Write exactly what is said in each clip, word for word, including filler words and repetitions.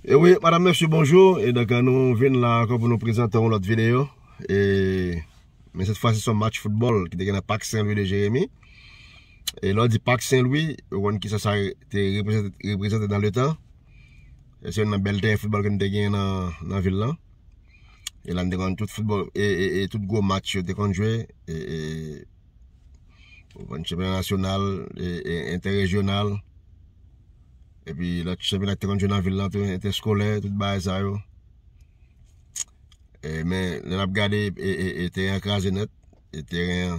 E wi, madanm, mesye, bonjou. E donk, nou vin la ankò pou nou prezante yon lòt videyo. E, men sèt fwa, se yon match foutbòl ki te gen nan Pak Sen Lwi de Jeremi. E lè w di Pak Sen Lwi, ou konn kisa sa te reprezante, reprezante nan letan. E se youn nan bèl teren foutbòl ke nou te gen nan, nan vil lan. E la, nou te konn tout foutbòl, e, e, e tout gwo match yo te konn jwe. E, e, ou konn chanpyona nasyonal, e, e, entèrejyonal. Epi lòt chanpyona ki te konn jwe nan vil lan tou, entèskolè, tout bagay sa yo. E, men, lè n ap gade, e, e, e teren an kraze nèt, e teren an,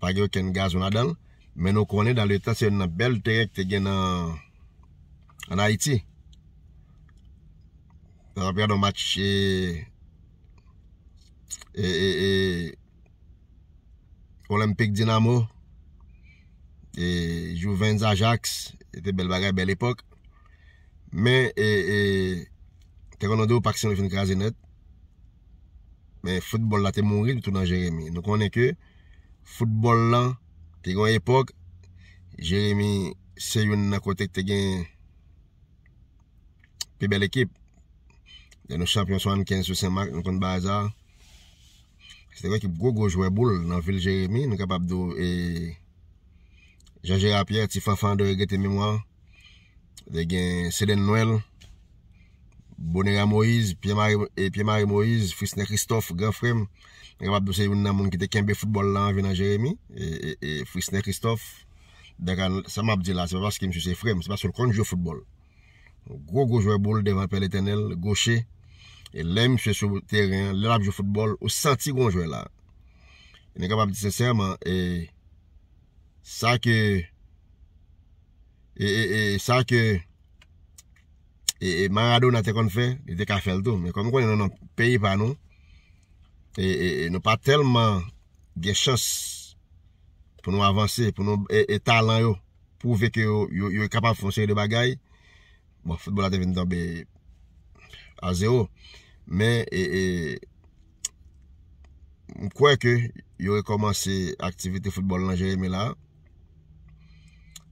pa gen okenn gazon ladan l. Men nou konnen, dan le tan, se youn nan bèl teren ki te gen nan, ann Ayiti. Lè n ap gade yon match, e, e, e, e, Olympique Dinamo, e, Juventus Ajax, se te bèl bagay, bèl epòk. Men, e, e, te konn di w Pak Sen Lwi fin kraze nèt. Men foutbòl la te mouri tou nan Jeremi. Nou konnen ke foutbòl lan te gen yon epòk, Jeremi se youn nan kote ki te gen pi bèl ekip. Lè nou chanpyon swasannkenz sou Senmak, nou konn bagay sa. Se te yon ekip gwo, gwo jwè boul nan vil Jeremi. Nou kapab di w, e, Jean Gérard Pierre, Ti Fanfan, André, regrete memwa. Te gen Seden Nwèl, Bonera Moïse, Pierre Marie, e, Pierre Marie Moïse, Frisnen Christophe, gran frè m. Nou kapab di w se youn nan moun ki te kenbe foutbòl la anvi nan Jeremi. E, e, e Frisnen Christophe, donk, sa m ap di la, se pa paske misye se frè m, se paske l konn jwe foutbòl. Gwo, gwo jwè boul devan Pè Letènèl, goche. E lè misye sou teren an, lè l ap jwe foutbòl, ou santi gon jwè la. E nou kapab di sensèman, e sa ke, e, e, e sa ke, e, e Maradona te konn fè, li te ka fè l tou. Men kòm nou konnen nou nan peyi pa nou, e, e, e nou pa tèlman gen chans pou nou avanse, pou nou, e, e talan yo pwouve ke yo, yo, yo kapab fè yon seri de bagay. Bon, foutbòl la te vin tonbe a zewo. Men, e, e, m kwè ke yo rekòmanse aktivite foutbòl nan Jeremi la.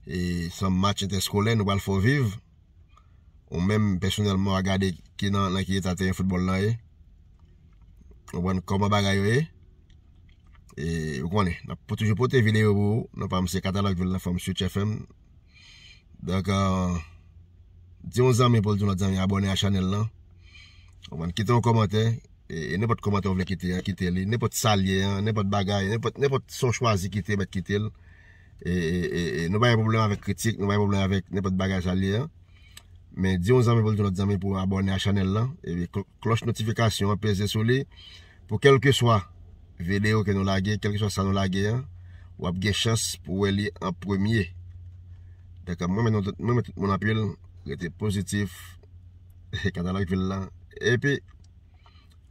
E se yon match entèskolè nou pral fè w viv. Ou menm, pèsonèlman, w a gade ki nan, nan ki eta teren foutbòl lan ye. Ou konprann kòman bagay yo ye. E, ou konnen, n ap pou toujou pote videyo pou ou. Non pa m se Katalòg Vil nan fòm Switch F M. Donk, euh, di yon zanmi pou l di yon lòt zanmi abòne a chanèl lan. Ou konprann, kite yon kòmantè. E, e nenpòt kòmantè w vle kite an, kite li. Nenpòt sa l ye an, nenpòt bagay, nenpòt, nenpòt sa w chwazi kite, mèt kite l. E, e, e, e nou pa gen pwoblèm avèk kritik, nou pa gen pwoblèm avèk nenpòt bagay sa l ye an. Men di yon zanmi pou l di yon lòt zanmi pou abòne a chanèl lan. Epi klòch notifikasyon an, peze sou li. Pou kèlkeswa videyo ke nou lage, kèlkeswa sa nou lage an, w ap gen chans pou w wè li an premye. Dakò, mwen renmen nou tout, mwen renmen tout moun anpil. Rete pozitif. Katalòg Vil lan. Epi,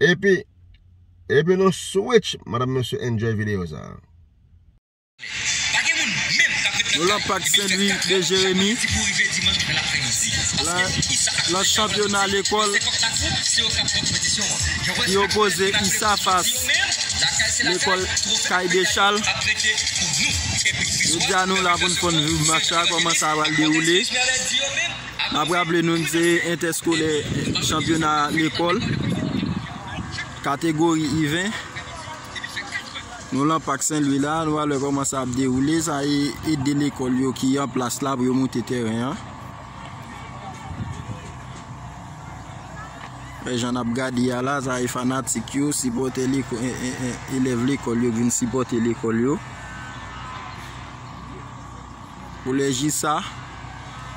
epi, epi nou switch, madanm, mesye, enjoy videyo sa. Nou lan Pak Sen Lwi de Jeremi. La, lan chanpyona lekòl ki opoze Isafas lekòl Kay de Chal. Jodi a nou la pou n fè n viv match la, kòman sa pral dewoule. N ap raple nou, n se entèskolè chanpyona lekòl kategori U ven. Nou lan Pak Sen Lwi la, nou pral wè kòman sa ap dewoule. Sa e, e de lekòl yo ki an plas la pou yo moute tèren an. Wè jan n ap gade a la, sa e fanatik yo, sipòtè lekò-, e, e, e, elèv lekòl yo k vin sipòte lekòl yo. Kolèj Isa.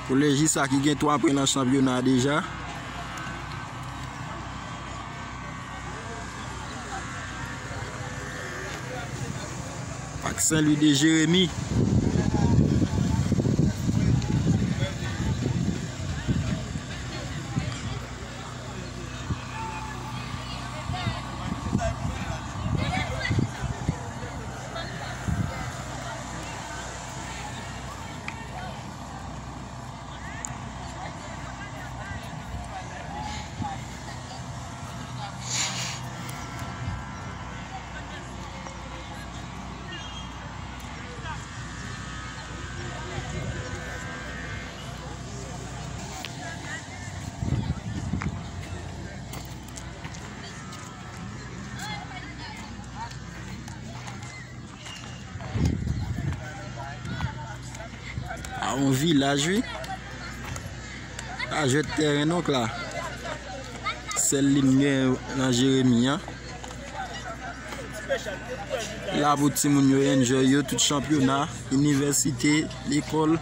Kolèj Isa ki gen twa pwen nan chanpyona a deja. Pak Sen Lwi de Jeremi. A yon vilaj, wi. A jwèt tèren donk la. Sèl li m gen nan Jeremi an. La pou timoun yo enjoy yo, tout chanpyona, inivèsite, lekòl.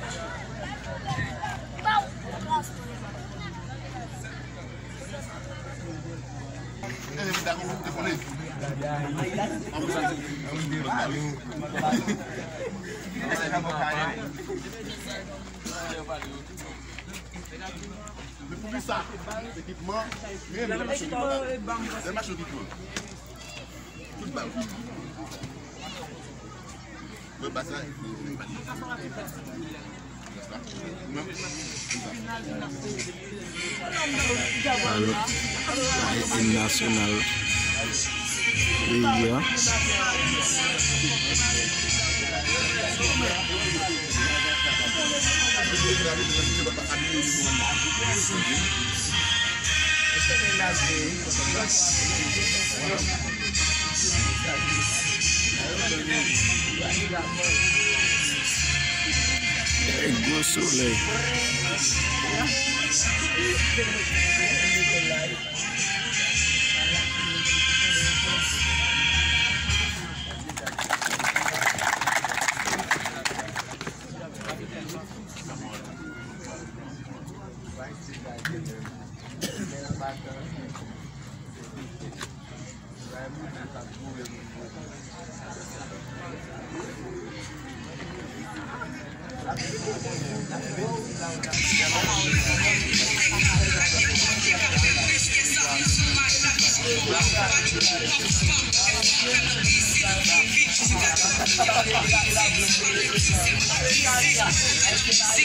Men poukisa ekipman, men lè machin ekipman, lè machin ekipman, tout bal. Mwen pa sa. Alò, sa se im nasyonal peyi a. Gwo solèy.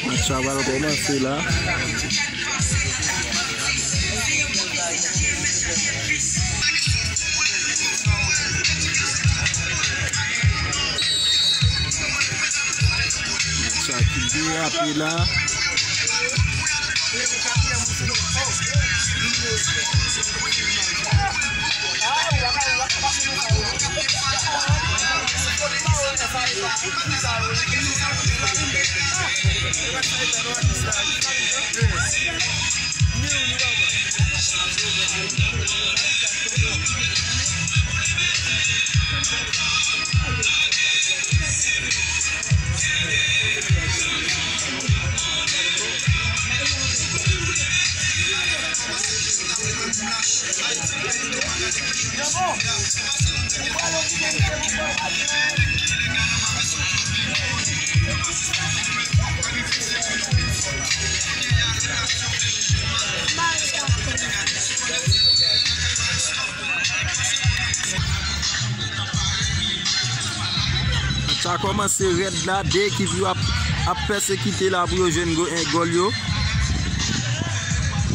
Match la pral kòmanse la. Sa ki derape la. Match la kòmanse rèd la, de ekip yo ap, ap pèsekite la pou yo jwenn gò-, eh, gòl yo.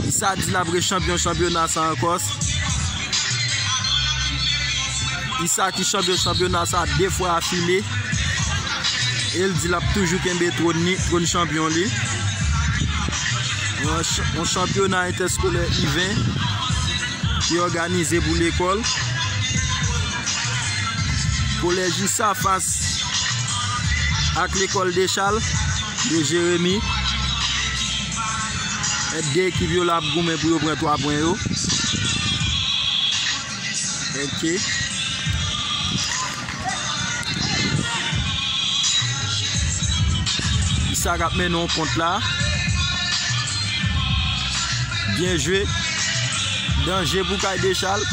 Issa di l ap ret chanpyon chanpyona sa ankò. Issa ki chanpyon chanpyona sa de fwa afile. E l di l ap toujou kenbe twòn li, twòn chanpyon li. Yon ch-, yon chanpyona entèskolè U ven ki òganize pou lekòl. Kolèj Issa fas ak lekòl Dechal de Jeremi. E de ekip yo la ap goumen pou yo pran twa pwen yo. Ok. Issa k ap mennen yon kont la. Byen jwe. Danje pou kay Dechal.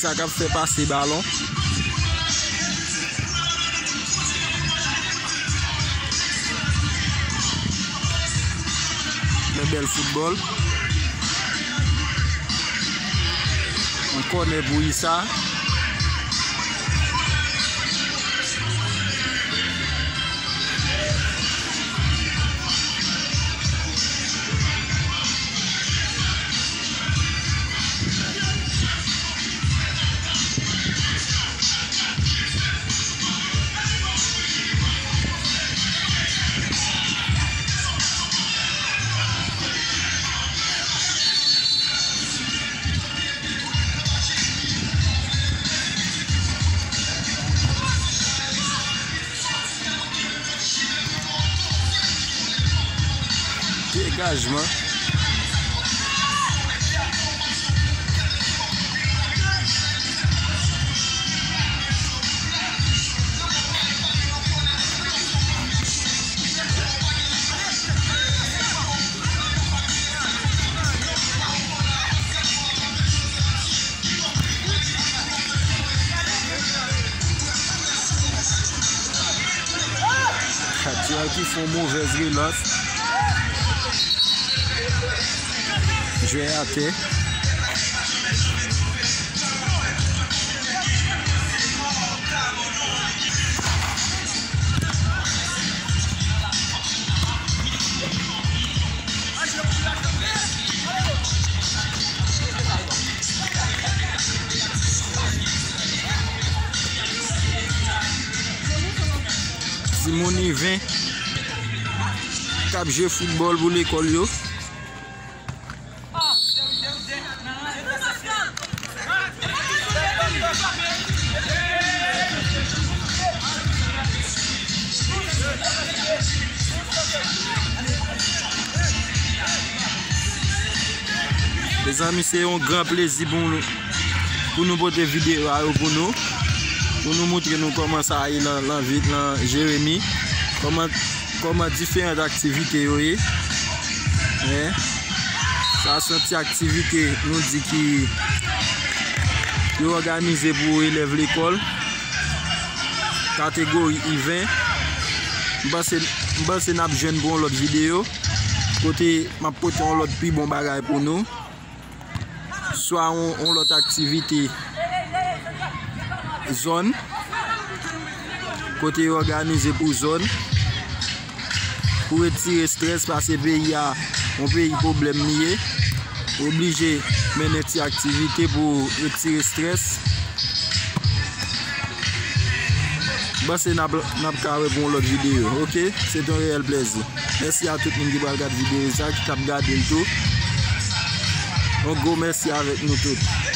Sa k ap fè pase balon. Men bèl foutbòl. Yon kònè pou Issa. Degajman. Katya ki fè yon movèz relans. Jwe atè. Timoun iven k ap jwe foutbòl pou lekòl yo. Mezanmi, se yon gran plezi pou nou, pou nou pote videyo a yo pou nou, pou nou moutre nou kòman sa ye nan, nan vil, nan Jeremi, kòman, kòman diferan aktivite yo ye. Men, sa se yon ti aktivite nou di ki yo òganize pou elèv lekòl, kategori iven. M panse, m panse n ap jwenn pou yon lòt videyo, kote m ap pote yon lòt pi bon bagay pou nou. Swa yon, yon lòt aktivite zòn, kote yo òganize pou zòn, pou retire estrès, paske peyi a, yon peyi pwoblèm li ye. Oblije mennen ti aktivite pou retire estrès. M panse n ap, n ap ka wè pou yon lòt videyo, oke? Se te yon reyèl plèzi. Mèsi a tout moun ki pral gad videyo sa, ki t ap gade l tou. Yon gwo mèsi avèk nou tout.